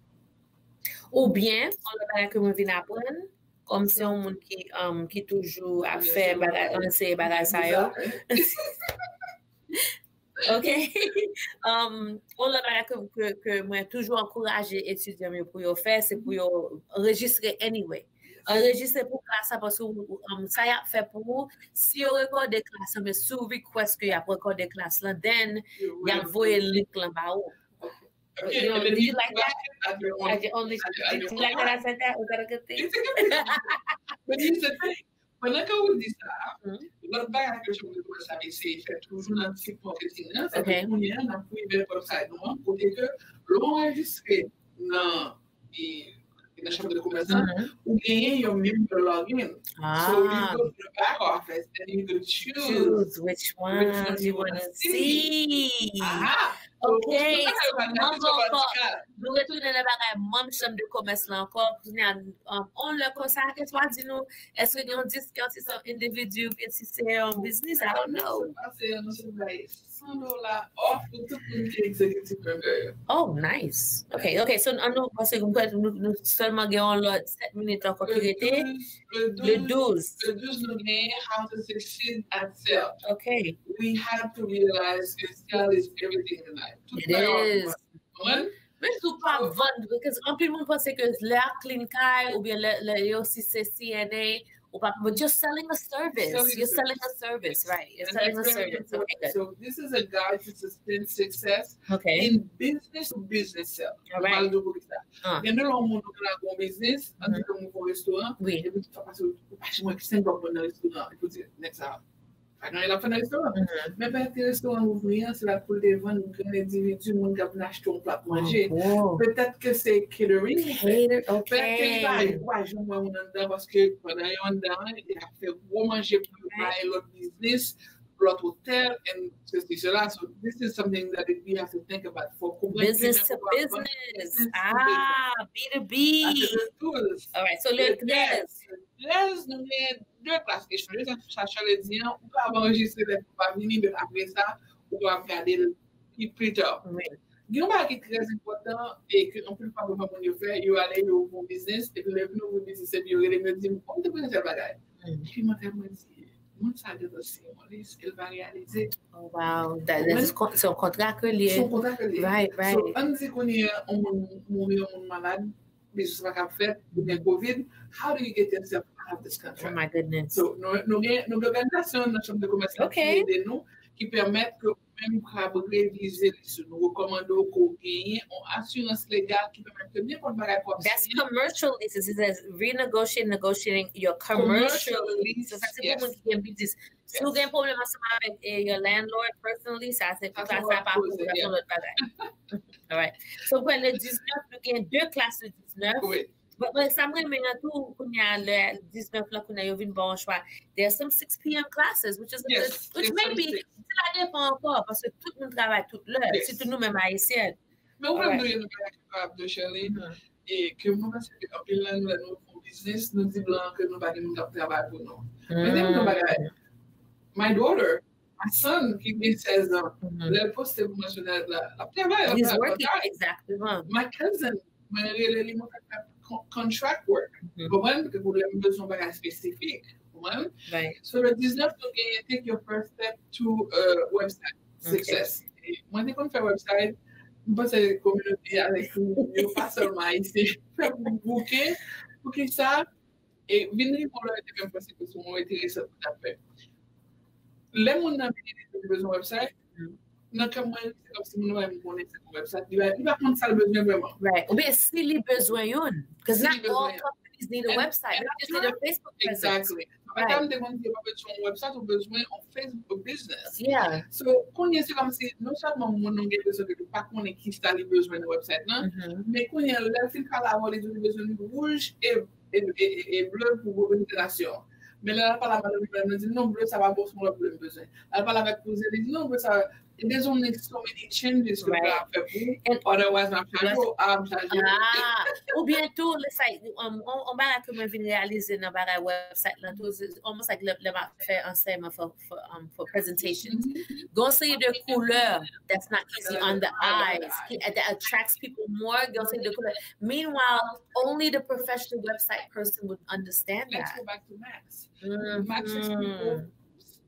Oubyen, yon lòt bagay ke mwen vin aprann, kòm se yon moun ki, um, ki toujou ap fè bagay, anseye bagay sa yo. Ok. Um, yon lòt bagay ke, ke, ke mwen toujou ankouraje etidyan m yo pou yo fè, se pou yo anrejistre anyway. Anrejistre pou klas la, paske ou, ou, um, sa y ap fè pou ou, si yo rekòde klas la, men sou request ke y ap rekòde klas la, then y ap voye link lan ba ou. Ok, You know, and then do you you like that? At your own, At your own, at your, at do your you own like that I time. Said that? Was that a good thing? It's a good thing. But here's the thing. Pandan ke ou di sa, Mhm. lòt bagay ke chanm de komès la eseye fè toujou nan ti marketing nan, se Ok. ke kounye a, n ap rive website nou an, kote ke lè w anrejistre nan, e, nan chanm de komès la, Mhm. ou genyen yon member login. So you Ah, go to the back office and you can choose choose which which one ones you you want want to to see. See. Aha. Ok, So, so, nou nou retounen nan bagay bagay manm chanm de komès la ankò. Kounye a, um, on lè konsa, ke swa di nou, èske gen yon discount si se yon endividi oubyen si se yon biznis? I don't know. Se pase, nou se bay san dola off pou tout moun ki egzekitif member yo. Oh, nice. Ok, ok, so, an nou, paske nou, nou, nou sèlman gen yon lòt sèt minit ankò ki rete. Le Le douz, douz. le douz, nou genyen How to Succeed at Sales. Ok. We had to realize that sales is everything in life. Tout It bagay w ap Is. vann. Konprann? Men si w pa vann, because anpil moun panse ke lè ap clean kay, oubyen lè, lè yo si se C N A, ou pa, but you're selling a service. Selling You're a selling a service, right? You're And selling a that's very service. Okay, important. good. So this is a guide to sustain success Okay. in business to business sales. All Nou right. pale de pou ki sa. Ah. Gen de lè yon moun ou gen la gon biznis, an di ke moun fè yon restoran, Wi. epi tout sa pase, ou pa janm wè ki senk dòlà nan restoran, epi ou di, nèg sa, pa gen anyen l ap fè nan restoran. Mhm. Men pèt restoran ouvri an, se la pou l te vann grenn endividi, moun k ap vin achte yon plat manje. Oh, wow. Petèt ke se catering li fè. Cater, Petèt ke li pa, okay. li pa janm wè moun anndan, paske pandan yo anndan an, y ap fè gwo manje pou yo Right. bay lòt biznis, lòt otèl, and ceci, cela. So this is something that we have to think about for konprann Business kijan to pou w ap vann business. business to Ah, B to B. Sa se le douz. All right, so le Le trèz. trèz, nou gen de klas echanj. Sa, sa Charles di an, ou ka anrejistre lè ou pa vini, men apre sa, ou ka gade l pi, pi ta. Wi. Gen yon bagay ki trè enpòtan e ke anpil fwa papa moun yo fè, yo ale, yo ouvri yon biznis, epi lè yo vin ouvri biznis, epi yo rele m, yo di m, "Oh, m te konnen tèl bagay." Mm. Epi mwen, mwen di, moun sa gentan siyen yon lis, e l pa reyalize. Oh, wow. That, that is con- se yon kontra ke li ye. Se yon kontra ke li ye. Right, right. So, ann di kounye a, yon moun mouri, yon moun malad, biznis pa ka fèt, ou gen covid, how do you get yourself out of this Oh, contract? My goodness. So, nou, nou gen, nou gen òganizasyon nan chanm de komès la ki Okay. ede nou, ki pèmèt ke ou menm ka revize lis ou. Nou rekòmande w ke w genyen yon asirans legal ki pèmèt ke nenpòt bagay ke w ap That's siyen. Commercial leases. It says renegotiate, negotiating your commercial Commercial lease. lease, Sa se pou yes. Moun ki gen biznis. Si ou gen pwoblèm ansanm avèk eh, your landlord personally, sa se Sa sa, se sa pa pou lòt ou, sa se koze. Lòt bagay. All right. So, pou le diznèf, nou gen de klas le diznèf. Wi. But, but sa m renmen an tou, kounye a, lè diznèf la, kounye a, yo vin ba w yon chwa. There's some six p.m. classes, which is a good, Yes, which there's may some be, six. Sa depan ankò, paske tout moun travay tout lè, Yes. Sitou nou menm Ayisyen. Men ou menm Alright. Nou gen nou bagay ki kapab de Shirley, Mhm. e ke mwen panse ke anpil nan nou lè nou fè yon biznis, nou di blan ke nou pa gen moun k ap travay pou nou. Men se yon bagay. My daughter, my son, ki gen sèz an, Mhm. lè l poste pou mwen sou nèt la, l ap travay, l ap He's travay working, part-time. Exactement. My cousin, mwen rele li, mwen fè con- contract work. Mhm. Konprann? Ke pou lè m bezwen yon bagay espesifik. Konprann? Right. So, le diznèf, nou genyen take your first step to uh, website Okay. Success. E mwen te konn fè website, mwen panse kominote avèk nou, yo pa sèlman ayisyen, fè pou bouke, pou ki sa, e vin rive yon lè te menm panse ke se yon enteresan pou ta fè. Lè moun nan vini li di li bezwen website, Mhm. nan kè mwen, se kòm si moun nan pa menm konnen se yon website, li pa, li pa konn sa l bezwen vrèman. Right. Oubyen si li bezwen youn. Because Si not li bezwen all youn. companies need a And- website. and They just need a Facebook presence. Exactly. Apre sa, m te konn di, yo pa bezwen yon website, ou bezwen yon Facebook business. Yeah. So, kounye se kòm si, non sèlman moun nan gen bezwen ke li pa konnen ki sa li bezwen nan website nan, Mhm. men kounye lè l fin pale avè w, li di li bezwen li wouj e, e, e, e, e ble pou reprezantasyon. Men lè l pale avè madanm li, madanm li di, non, ble sa pa bon, se yon lòt ble m bezwen. Lè l pale avèk kouzen, li di, non, ble sa, e there's only so many changes ke w Right. ka fè pou, And- otherwise, m ap chaje w, a, m chaje w. Ah, oubyen tou, it's like, um, on, on bagay ke mwen vin reyalize nan bagay website lan tou, it's almost like lè, lè m ap fè ansèyman for, for, um, for presentations. Gon seri de koulè that's not easy on the eyes, ki, that attracts people more, gon seri de koulè. Meanwhile, only the professional website person would understand Let's that. Go back to Max. Mhm. Max explike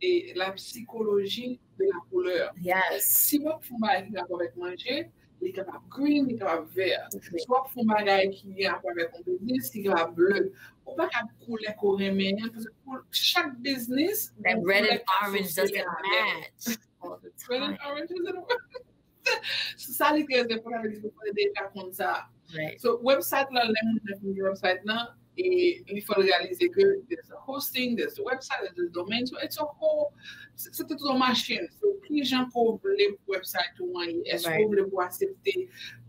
e la psychologie de la couleur. Yes. Si w ap fè yon bagay ki gen rapò avèk manje, li kapab green, li kapab vè. Okay. Si w ap fè yon bagay ki gen rapò avèk yon biznis, li kapab ble. Ou pa ka koulè ke w renmen an, paske pou chak biznis, That gen red koulè and ki orange asosye doesn't avè l. Match all the Red and time. orange doesn't work. Sa li trè enpòtan, li fò deja konn sa. Right. So, website la, lè moun nan fin gen website la, e li fò l reyalize ke there's the hosting, there's the website, there's the domain, so it's a whole, se se tout yon machin. So, ki jan ke w vle pou website ou an ye? Èske Right. Ou vle pou aksepte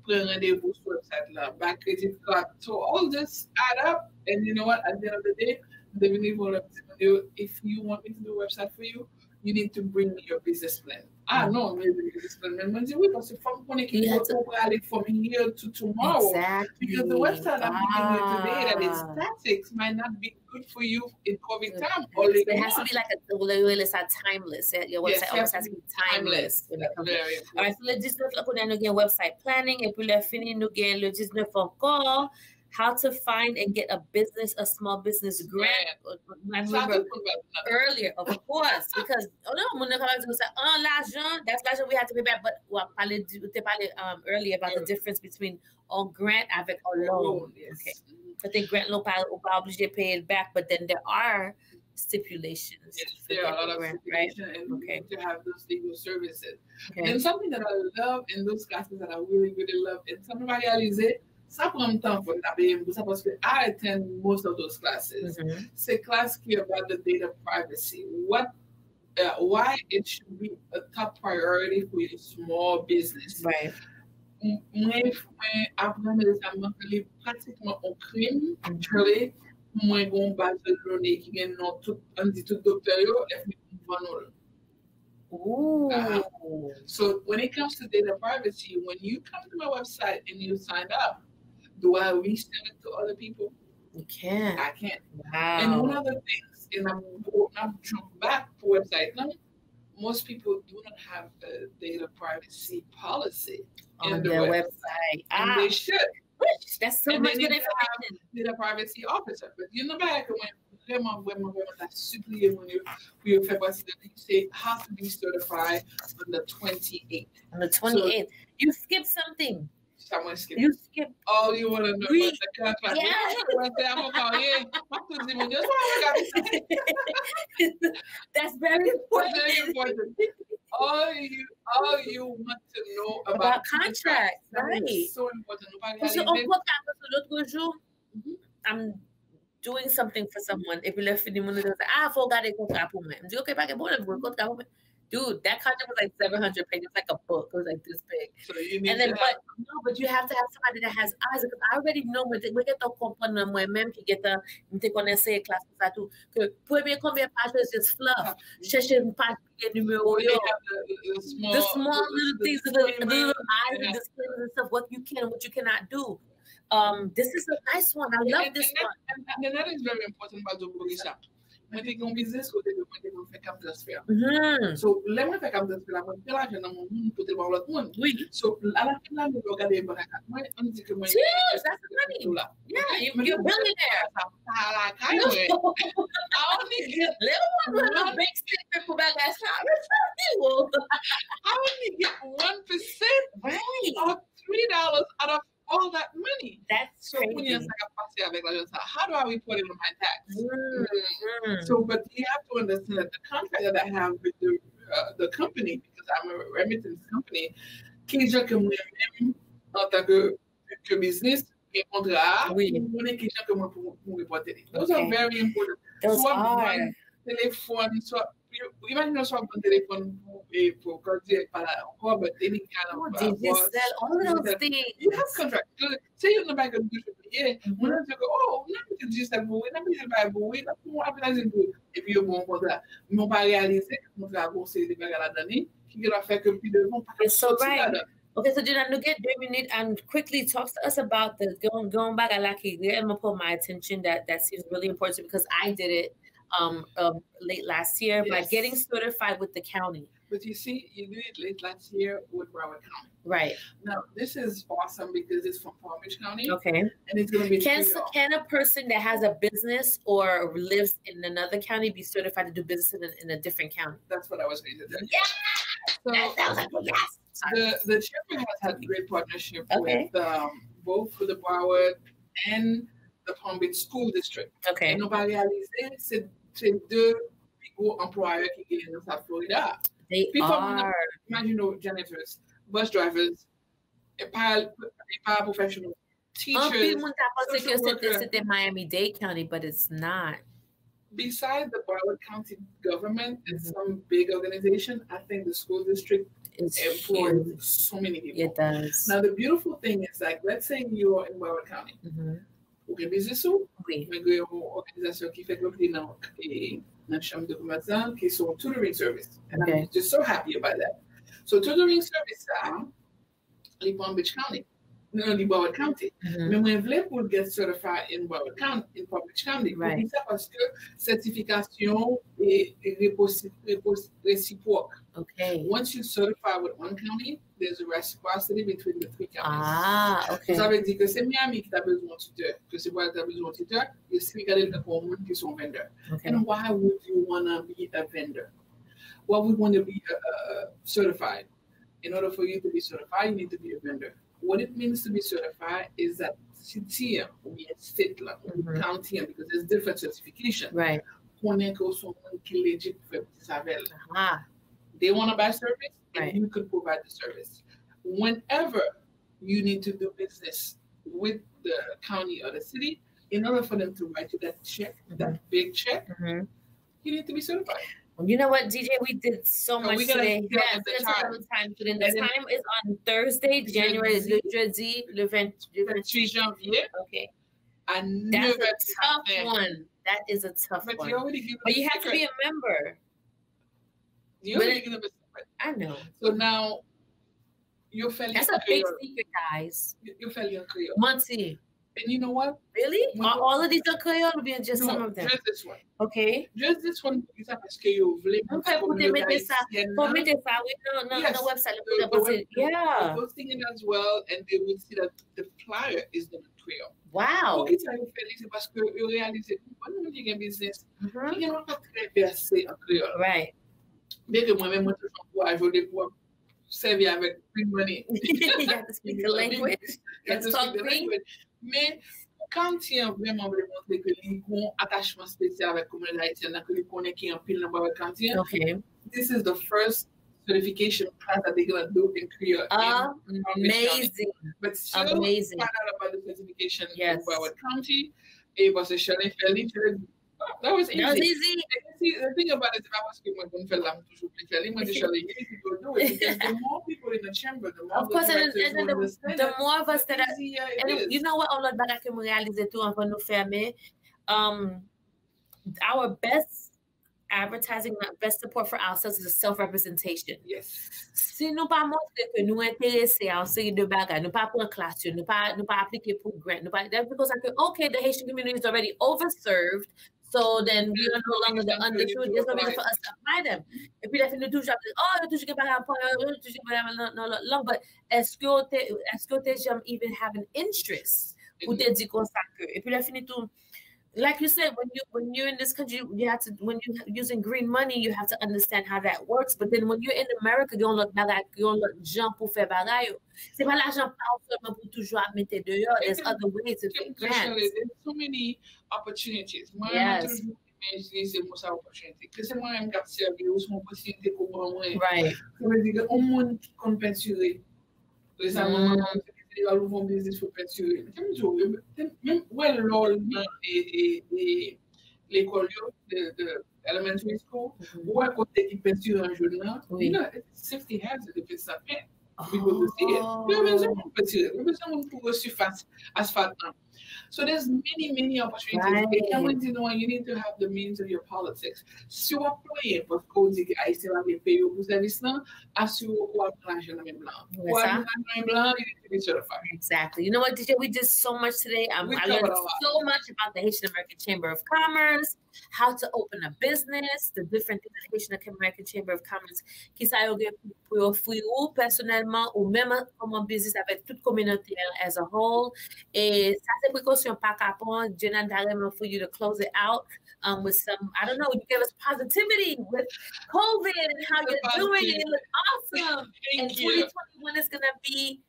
pran randevou sou website la, bay credit card? So, all this add up, and you know what? At the end of the day, m te vin rive yon lè m di moun yo, if you want me to do a website for you, you need to bring me your business plan. Ah, Mm. Non, men business plan, men mwen di wi, paske fò m konnen ki You have kote ou prale from here to tomorrow. Exactly. Because the website I'm dealing with today that is Ah. static might not be good for you in COVID Mm. time or later It has to on. Be like a, what they really say, timeless. Eh, your Yes, website you always have has to to be be timeless timeless. When it comes to Very important. Alright, so le diznèf la, kounye a nou gen website planning, epi lè fini, nou gen le diznèf ankò, how to find and get a business, a small business grant. Grant. I Sa remember tout moun va nan earlier, of course, because, oh no, moun nan kapab di konsa, an lajan, that's lajan we have to pay back, but w ap pale, di- ou te pale um, earlier about the Earlier. Difference between on grant avèk on loan. Loan, yes. Okay. Kote grant la, ou pa, ou pa oblije pay it back, but then there are stipulations Yes, there are a lot of grant, right? Stipulation and Okay. To have those legal services. Okay. And something that I love in those classes that I really, really love, and sa mwen pa reyalize, sa pran m tan pou m ta peye m pou sa, paske I attend most of those classes. Mhm. Se klas ki about the data privacy. What, uh, why it should be a top priority for your small business. Right. M- Mwen, mwen aprann resaman ke li pratikman yon krim, Mhm. Shirley, mwen gen yon baz de done ki gen non tout, ann di tout doktè yo, epi m vann ou l. Ooh. Uh-huh. So when it comes to data privacy, when you come to my website and you sign up, do I resell it to other people? You can't. I can't. Wow. And one of the things, and I'm, I'm jump back to website now, most people do not have a data privacy policy On in the their website. Website. And Ah, they should. Which, that's so And much they good need to have information. Data privacy officer. But you know, bagay ke mwen vrèman, vrèman, vrèman ta sipliye moun yo pou yo fè pati de li, se how to be certified on the twenty-eighth. On the twenty-eighth. You skip something. Sa mwen skip. You skip. All you want to know Oui. About the contract. Yeah. Mwen se avoka, wi. Mwen tou di moun yo, sa mwen ka di sa. That's very That's very important. Important. All you, all you want to know about, About contract, That is right. So important. Nou pa Paske realize. On kontra, paske lòt jou, Mhm. I'm doing something for someone, epi lè fini, moun nan di, ah, fò w gade kontra pou mwen. M di, ok, pa gen pwoblèm, pou kontra pou mwen. Dude, that contract was like seven hundred pages. It was like a book. It was like this big. So you need And then, to have but no, but you have to have somebody that has eyes, because I already know mwen te mwen gentan konprann nan mwen menm ki gentan m te konn enseyi klas konsa tou ke premye konbyen paj yo just fluff. Chèche yon paj ki gen nimewo They yo. have the, the, the small, The small little things, the little, the disclaimer, little eyes, yeah. The disclaimers and stuff, what you can and what you cannot do. Um, this is a nice one. I love And- this and one. that- And, and that is very important about the Borisa. Mwen te gen yon biznis kote ke mwen te konn fè cam transfer. Mhm. So, lè mwen fè cam transfer la, mwen pran lajan nan men moun pote l ba yon lòt moun. Oui. So, a la fin de lane, lè w gade bank account mwen, m di ke mwen Yes, that's money. dola. Yeah, you, you're a billionaire. Sa pa lakay mwen. I only get Lè w wè yon bank statement pou bagay sa, mwen fè zero. I only get one percent Right. or three dollars out of all that money. That's So, kounye a, crazy. Sa k ap pase avèk lajan sa? How do I report it on my tax? Mm. So, but you have to understand that the contract that I have with the uh, the company, because I'm a remittance company, kijan ke mwen menm, an tan ke, ke biznis, gen kontra a, Oui. pou mwen konnen kijan ke mwen pou, pou repòte li. Those are Okay. Very important. Those Swa are. Telefòn, swa, imagine swa ban telefòn pou, e, pou kòdi pa la ankò, but any kind of Oh, uh, Digicel, all of those things. You have contract. Se yon nan bagay ke nou toujou bliye. Moun nan di ke, oh, nou mete Digicel pou wi, nou mete bagay pou wi, nou pou advertising pou wi. Epi yo bon kontra. Men ou pa reyalize ke kontra a gon seri de bagay ladan li ki gen fè ke pi devan ou pa ka It's so soti right. Ladan. Okay, so Gina, nou gen de minit and quickly talk to us about the gen gen yon bagay la ki reyèlman pran my attention that that seems really important because I did it um, um late last year by Yes. Getting certified with the county. But you see, you did it late last year with Broward County. Right. Now, this is awesome because it's from Palm Beach County. Okay. And it's going to be Can free. can a person that has a business or lives in another county be certified to do business in a, in a different county? That's what I was going to tell you. Yes. So, That sounds like a yes. the, the chamber has had great partnership Okay. with um, both the Broward and the Palm Beach School District. Okay. E nou pa reyalize, se se de pi gwo anplwayè ki genyen nan South Florida. They Pi fò moun nan are. Imagine janitors, bus drivers, e pa e pa professional Anpil teachers. Moun ta panse ke Social se te worker. Se te Miami-Dade County, but it's not. Besides the Broward County government and Mhm. some big organization, I think the school district It's employs huge. So many people. It does. Now the beautiful thing is, like, let's say you're in Broward County. Mhm. Ou gen biznis ou, Oui. men gen yon òganizasyon ki fè ke w nan e, nan chanm de komès la, ki se yon tutoring service. And Okay. I'm just so happy about that. So tutoring service sa, li Palm Beach County. Non, li Broward County. Mhm. Men mwen vle pou l get certified in Broward County, in Palm Beach County. Right. Poukisa? Paske sètifikasyon e, e reposi- repos- resipwòk. Okay. Once you certify with one county, there's a reciprocity between the three counties. Ah, okay. Sa vle di ke se Miami ki ta bezwen yon titè, ke se Broward ta bezwen yon titè, yo si gade l tankou yon moun ki se yon vendor. Okay. And why would you want to be a vendor? Why would you want to be uh, certified? In order for you to be certified, you need to be a vendor. What it means to be certified is that city an, oubyen state la, ou Mhm. county an, because there's different certification. Right. Konnen ke w se yon moun ki legit pou fè biznis avè l. Ah, They want to buy service, and Right. You can provide the service. Whenever you need to do business with the county or the city, in order for them to write you that check, Mhm. That big check, mhm. You need to be certified. You know what, D J? We did so So much we're gonna today. fill Yes, in the there's so time. much time today. The And then time is on Thursday, January, Jeudi. le jeudi, le vingt, le Twenty-three janvier Okay. à That's neuf heures a tough one. That is a tough But one. you already give But them you a have to secret. Be a member. You But already give them a secret. I know. So now, you feel That's a big secret, guys. You feel your Creole. Manti. And you know what? Really? Mwen Are all of these in Creole or just some No, of them? Just this one. Okay. Just this one, paske yo vle Mwen fè pou te mete sa. Pou mete sa, wi, nan, nan, Yes. nan website. The, the, web- Yeah. The posting it as well, and they would see that the flyer is in Creole. Wow. Poukisa yo fè li? Se paske yo reyalize, bon, moun ki gen biznis, Mhm. ki gen pa trè vèse an kreyòl. Right. Byen ke mwen menm, mwen toujou ankouraje w depi w ap sèvi avèk Green Money. You have to speak the language. You have to talk Green. Men, pou county an vrèman vle montre ke li gon atachman espesyal avèk kominote ayisyèn nan, ke li konnen ki anpil nan Broward County an, Okay. This is the first certification class that they're gonna do in Creole. In Palm Beach County. Amazing. But still, Amazing. Find out about the certification in Yes. Broward County. E paske Shirley fè li, Shirley, That was easy. That was easy. And see, the thing about it, se pa paske mwen konn fè l la, m toujou vle fè li. Mwen te chale, easy to do it, because the more people in the chamber, the more Of course, the and, directors and will the, understand the that more of us that are, easier it and is. You know what, on lòt bagay ke mwen reyalize tou anvan nou fèmen, um, our best advertising, best support for ourselves is self-representation. Yes. Si nou pa montre ke nou enterese a yon seri de bagay, nou pa pran klas yo, nou pa, nou pa aplike pou grant, nou pa, that's because, like, okay, the Haitian community is already overserved, so then we are no longer the underserved. There's no reason for us to apply them. Epi lè fini nou toujou ap di, oh, yo toujou gen bagay pou yo, yo toujou gen bagay nan nan lòt lang, but èske w te, èske w te janm even have an interest pou te di konsa ke, epi lè fini tou, like you said, when you when you're in this country, you have to, when you using green money, you have to understand how that works. But then when you're in America, gen yon lòt bagay, gen yon lòt jan pou fè bagay yo. Se pa lajan pa w sèlman pou toujou ap mete deyò. There's other ways to get grants. There's so many opportunities. Mwen mwen toujou imajine se mo sa opportunity. Ke se mwen menm k ap sèvi ou se yon opportunity pou ban mwen. Right. Sa vle di ke yon moun ki konn pentire. Resaman mwen mwen te al ouvri yon biznis pou pentire. Kèm di w menm wè lòl nan e e e lekòl yo de de elementary school, ou wè kote ki pentire an joun nan, you know, safety hazard if it's not paint. People to see it. Yo bezwen moun pentire. Yo bezwen moun pou resifas asfalt nan. So there's many, many opportunities. E kan mwen di nou, you need to have the means of your politics. Si w ap plonye paske w di ke Ayisyen pa vle peye w pou sèvis lan, asire w ke w ap pran lajan nan men blan. Pou w al pran lajan nan men blan, you need to be certified. Exactly. You know what, D J? We did so much today. Um, I learned so much about the Haitian American Chamber of Commerce, how to open a business, the different things that the Haitian American Chamber of Commerce, ki sa yo gen pou ofri ou pèsonèlman ou menm kòm biznis avèk tout kominote a as a whole. E sa se prekosyon pa kapon. Jenan, ta renmen for you to close it out um, with some, I don't know, you gave us positivity with COVID and how you're doing it. It looks awesome. And twenty twenty-one is going to be,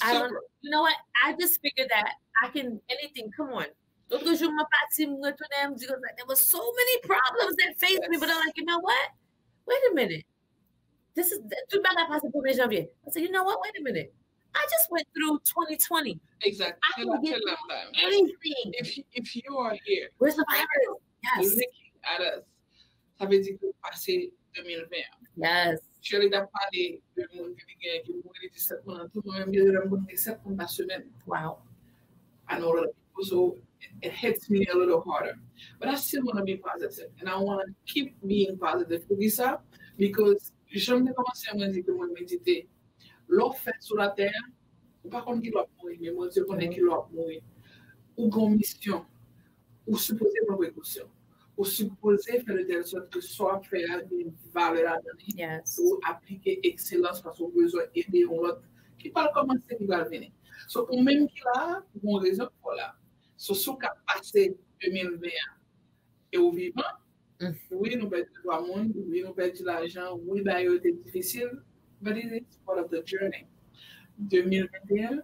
I don't, you know what? I just figured that I can, anything, come on. Lòt jou mwen pati, mwen retounen, mwen di konsa, there were so many problems that faced me, but I'm like, you know what? Wait a minute. This is, tout bagay pase premye janvye. I said, you know what? Wait a minute. I just went through twenty twenty. Exactly. I can get through anything. If, if you are here, Where's the virus? Yes. Looking at us, sa vle di ke w pase de mil ven an. Yes. Shirley t ap pale de moun ke li gen, ki mouri le disèt moun an tou, mwen menm gen lè m konn gen sèt moun pa semèn. Wow. I know a lot of people, so it, it hits me a little harder. But I still want to be positive, and I want to keep being positive. Poukisa? Because jan m te kòmanse, mwen di ke mwen medite. Lè w fèt sou latè a, ou pa konn kilè w ap mouri, men Bondye konnen kilè w ap mouri. Ou gen yon misyon. Ou sipoze pran prekosyon. Ou sipoze fè de tèl sòt ke sa w ap fè a gen valè ladan li. Pou w aplike ekselans paske w bezwen ede yon lòt ki pral kòmanse, ki pral vini. So, ou menm ki la a, ou gen yon rezon pou w la. So, si w ka pase de mil ven an e ou vivan, wi, nou pèdi twa moun, wi, nou pèdi lajan, wi, bagay yo te difisil, but it is part of the journey. De mil venteyen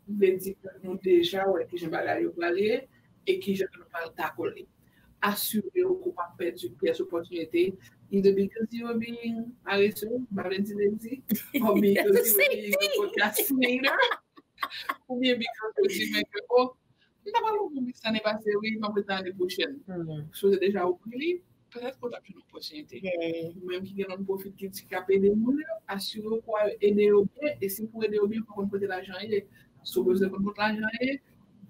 vle di ke nou deja wè kijan bagay yo pral ye e kijan nou pral takle. Asire w ke w pa pèdi pyès opòtinite, either because you were being paresseux, m pa vle di lezi, or because you were being a procrastinator, oubyen because ou di men ke, oh, m ta pral ouvri yon biznis ane pase, wi, m ap ret nan ane pwochèn. Si w te deja ouvri li, petèt ke w t ap jwenn opòtinite. Ou menm ki gen non-profit ki di k ap ede moun yo, asire w ke w ede yo byen, e si pou ede yo byen, fòk w konn kote lajan ye. Si w bezwen konn kote lajan ye,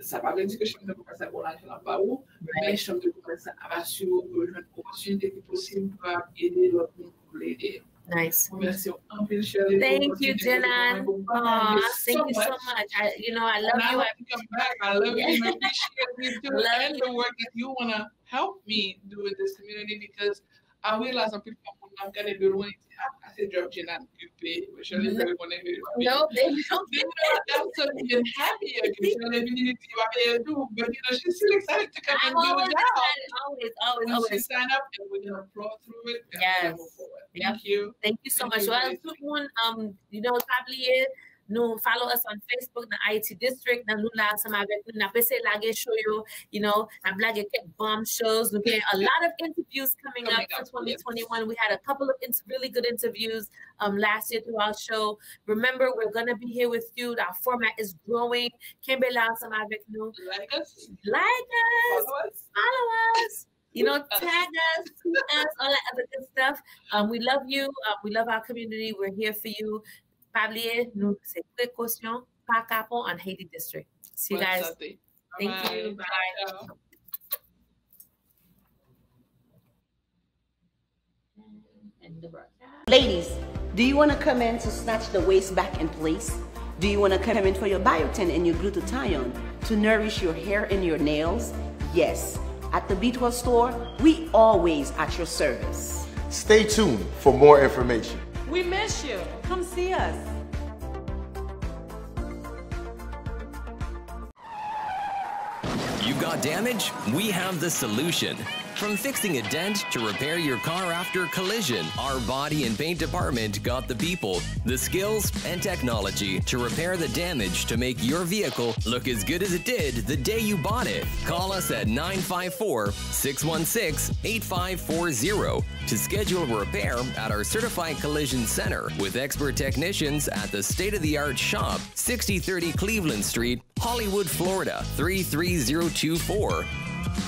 sa pa vle di ke chanm de komès la gon lajan l ap ba ou, men chanm de komès la ap asire w ke w jwenn opòtinite ki posib pou w ede lòt moun ke w vle ede yo. Nice. Mwen remèsye w anpil, Shirley. Thank you, Jenan. Aw, thank you so much. I, you know, I love you. I hope you come back. I love you and appreciate you too, and the work that you wanna help me do in this community, because I realize anpil fwa moun nan gade de lwen, di, ah, se job Jenan okipe, Shirley fè konnen ke li pa peye. No, they don't. They would have absolutely been happier if Shirley vini di, pa peye tou, but you know, she's still excited to come and do the job. Always, always, When always. She sign up and we're gonna plow through it and we're gonna move forward. Thank you. Thank you so much. Well, tout moun, um, you know, pa bliye, nou follow us on Facebook, nan Haiti District, nan nou la ansanm avèk nou, n ap eseye lage show yo, you know, n ap lage kèk bomb shows. Nou gen a lot of interviews coming up for twenty twenty-one. We had a couple of inter- really good interviews um, last year through our show. Remember, we're gonna be here with you. Our format is growing. Kenbe la ansanm avèk nou. Like us. Like us. Follow us. Follow us. You know, tag us, tweet us, all that other good stuff. Um, we love you. Um, we love our community. We're here for you. Pa bliye, nou se Prekosyon, pa Kapon, and Haiti District. See you guys. Thank you. Bye. Ladies, do you want to come in to snatch the waist back in place? Do you want to come in for your biotin and your glutathione to nourish your hair and your nails? Yes. At the B twelve store, we always at your service. Stay tuned for more information. We miss you. Come see us. You got damage? We have the solution. From fixing a dent to repair your car after a collision, our body and paint department got the people, the skills, and technology to repair the damage to make your vehicle look as good as it did the day you bought it. Call us at nine five four, six one six, eight five four zero to schedule a repair at our certified collision center with expert technicians at the state of the art shop, sixty thirty Cleveland Street, Hollywood, Florida, three three zero two four.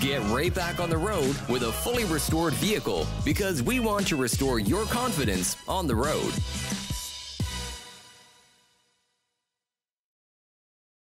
Get right back on the road with a fully restored vehicle because we want to restore your confidence on the road.